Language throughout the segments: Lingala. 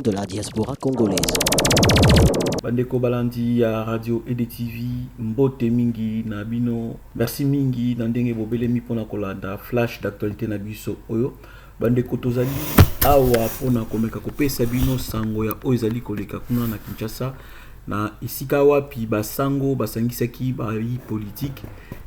chaîne de la diaspora congolaise. Bandeko balandi ya radio EDTV, mbote mingi na bino. Merci mingi na ndenge bobelemi mpona kolanda flash d'actualité na biso oyo. Bandeko, tozali awa mpona komeka kopesa bino sango ya oyo ezali koleka kuna na Kinshasa, na esika wapi basango basangisaki bayi politike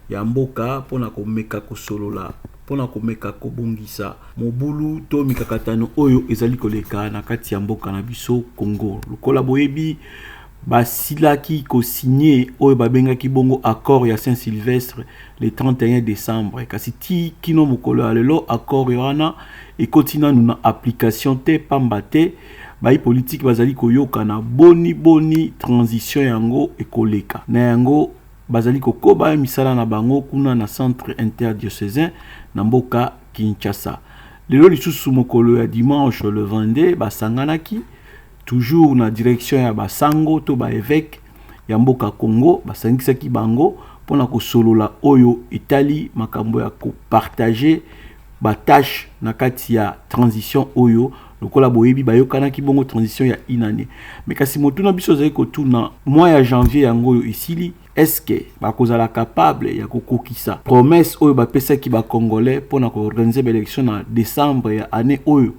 ya mboka mpona komeka kosolola, mpona komeka kobongisa mobulu to mikakatano oyo ezali koleka na kati ya mboka na biso Congo. Lokola boyebi, basilaki kosigner oyo babengaki bongo accord ya Saint-Sylvestre le 31 décembre, kasi ti kino mokolo ya lelo accord wana ekoti nanu na application te, pamba te bayi politike bazali koyokana boni boni transition yango ekoleka. Na yango bazali kokoba misala na bango kuna na centre interdiocésain na mboka Kinshasa. Lelo lisusu, mokolo ya dimanche le 22, basanganaki toujours na direction ya basango to baévêque ya mboka Congo. Basangisaki bango mpona kosolola oyo etali makambo ya kopartager batâches na kati ya transition oyo. Lokola boyebi, bayokanaki bongo transition ya une année. Mais kasi motuna biso ozali kotuna, mois ya janvier yango oyo esili, est-ce bakozala capable ya kokokisa promesse oyo bapesaki bacongolais mpona koorganiser baélection na décembre ya année oyo?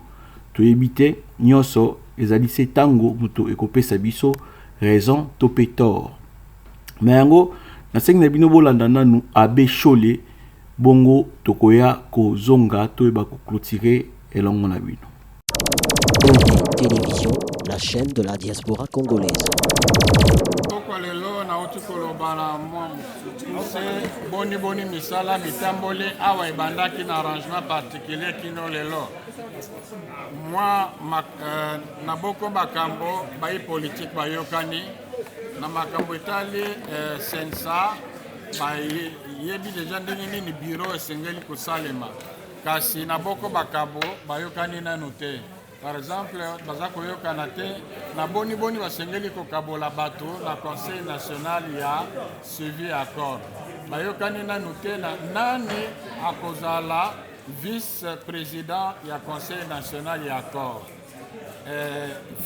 Toyebi te. Nyonso ezali se ntango moto ekopesa biso raison to mpe tort. Na yango nasengi na bino bolanda nanu abbé Shole, bongo tokoya kozonga toyeba koclôturer elongo na bino. ED Télévision, la chaîne de la diaspora congolaise. Pokwa lelo nauti koloba na mwa mokuse boni boni misala mitamboli awa ebandaki na arrangement particulier kino lelo. Mwa na boko makambo bayi politike bayokani na makambo etali CNSA. Bayebi déjà ndenge nini bureau esengeli kosalema, kasi na boko makambo bayokani nanu te. Par exemple, baza koyokana te na boni boni basengeli kokabola bato na conseil national ya suivi accord. Bayokani nanu te na nani akozala vice président ya conseil national ya accord.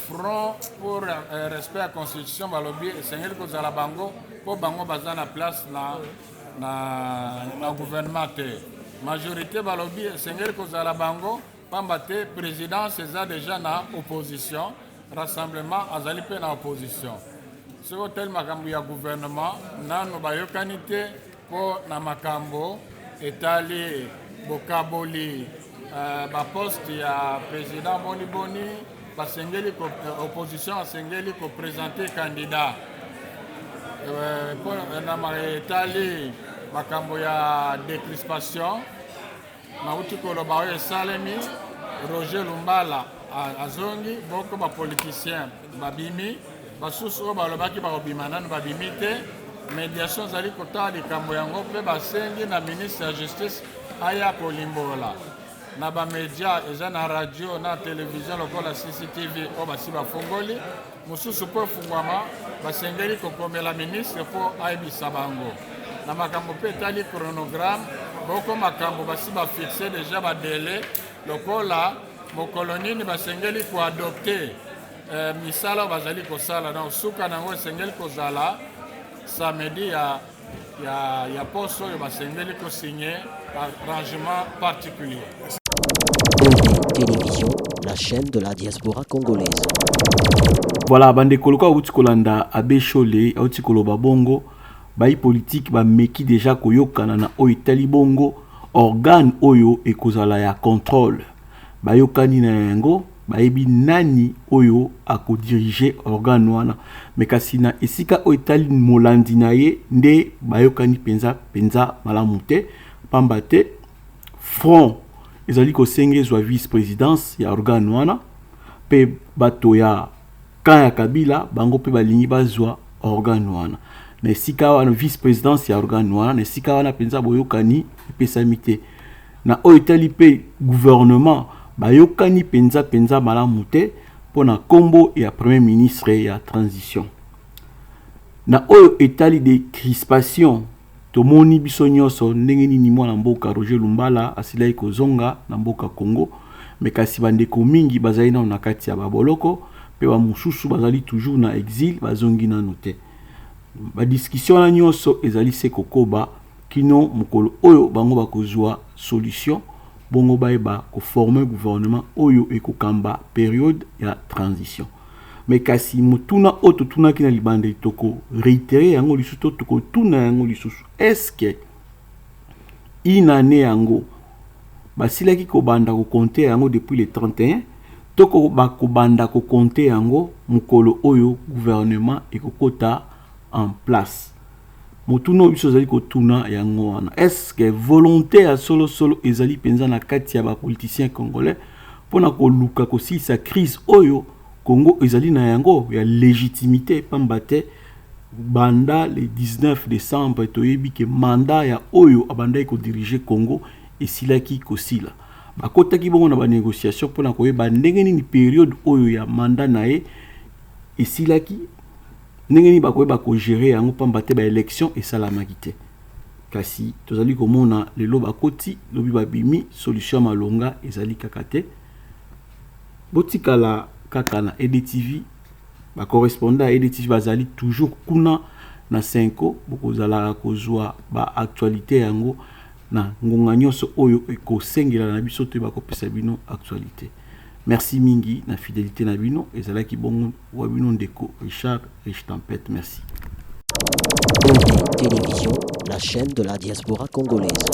Front pour respect ya constitution balobi esengeli kozala bango, mpo bango baza na place na gouvernement te. Majorité balobi esengeli kozala bango, pamba te présidence eza déjà na opposition, rassemblement azali mpe na opposition. Soki otali makambo ya gouvernement, nano bayokani te mpo na makambo etali bokaboli baposte ya président, boni boni basengeli, opposition asengeli koprésenter candidat. Na etali makambo ya décrispation, nauti koloba oyo esalemi. Roger Lumbala azongi, boko bapoliticien babimi, basusu oyo balobaki bakobima nanu babimi te. Médiation ezali kotala likambo yango mpe basengi na ministre ya justice aya kolimbola na bamédia, eza na radio na télévision lokola CCTV oyo basi bafungoli, mosusu mpo efungwama. Basengeli kokomela ministre mpo ayebisa bango na makambo mpe etali chronogramme. Boko makambo basi bafixer déjà badélai, lokola mokolo nini basengeli koadopter misala oyo bazali kosala. Donc suka na yango esengeli kozala samedi ya poso oyo basengeli kosigner arrangement particulier. ED Télévision, la chaîne de la diaspora congolaise. Voilà bandeko, lokola auti kolanda abbé Shole auti koloba bongo, bayi politike bameki déjà koyokana na oyo etali bongo organe oyo ekozala ya contrôle. Bayokani na yango, bayebi nani oyo akodiriger organe wana. Mais kasi na esika oyo etali molandi na ye nde bayokani mpenza mpenza malamu te, pamba te front ezali kosenga ezwa vice présidence ya organe wana, mpe bato ya camp ya Kabila bango mpe balingi bazwa organe wana na esika wana, vice présidence ya organe wana. Na esika wana mpenza boyokani epesami te. Na oyo etali mpe gouvernement, bayokani mpenza mpenza malamu te mpo na nkombo ya premier ministre ya transition. Na oyo etali décrispation, tomoni biso nyonso ndenge nini mwana mboka Roger Lumbala asilaki kozonga na mboka Congo. Mais kasi bandeko mingi bazali nano na kati ya baboloko. mpe bamosusu bazali toujours na exil, bazongi nano te. Badiscussion wana nyonso ezali se kokoba kino mokolo oyo bango bakozwa solution, bongo bayeba koformer gouvernement oyo ekokamba période ya transition. Mais kasi motuna oyo totunaki na libandeli, toko réitérer yango lisusu to tokotuna yango lisusu: est-ce une année yango basilaki kobanda kocompter yango depuis le 31 to bakobanda kocompter yango mokolo oyo gouvernement ekokota en place? Motuna oyo biso ozali kotuna yango wana: est-ce volonté ya solosolo ezali mpenza na kati ya bapoliticien congolais mpona koluka kosilisa crise oyo Congo ezali na yango ya légitimité? Pamba te banda le 19 décembre, toyebi ke mandat ya oyo abandaki kodiriger Congo esilaki kosila. Bakotaki bongo na banégociation mpona koyeba ndenge nini période oyo ya mandat na ye esilaki, ndenge nini bakoyeba kogérer yango, pamba te baélection esalamaki te. Kasi tozali komona lelo bakoti, lobi babimi, solution ya malonga ezali kaka te. Botikala kaka na EDTV. Bacorrespondant ya EDTV bazali toujours kuna na 5, bokozalaka kozwa baactualité yango na ngonga nyonso oyo ekosengela na biso toyeba kopesa bino actualité. Merci mingi na fidélité na bino. Ezalaki bongo wa bino ndeko Richard Rich Tempête. Merci. Télévision, la chaîne de la diaspora congolaise.